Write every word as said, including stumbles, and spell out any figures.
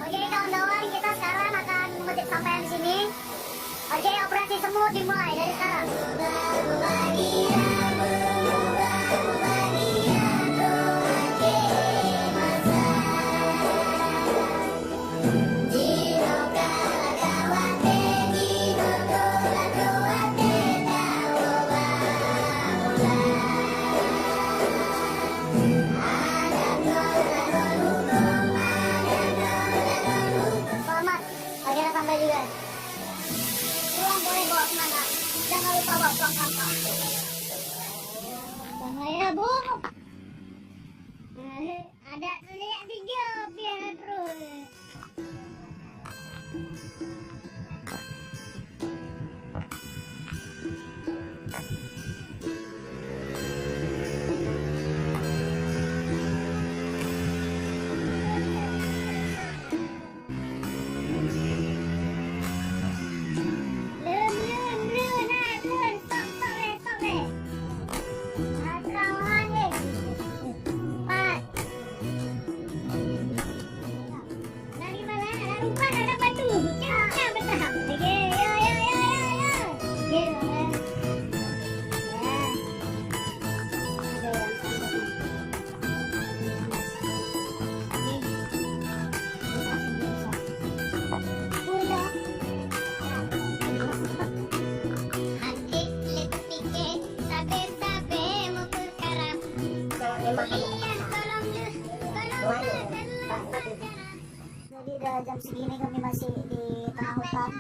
Oke, kawan-kawan, kita sekarang akan memetik sampah yang di sini. Oke, operasi semut dimulai dari sekarang. Selamat, akhirnya sampai juga. Pulang boleh bawa semangat. Jangan lupa bawa pulang sampah. Bahaya, Bu. Ada tulisan tiga piah terus. Lôn, lôn, lôn, ah, lôn. Stop, stop lé, stop lé. Asal han lé. Pat. Dari mana? Dari umpat ada batu. Cang, cang, betah. Oke, ya, ya, ya, ya, ya. Ya, ya. Ada orang sambut. Jadi, dah jam segini kami masih di tengah hutan.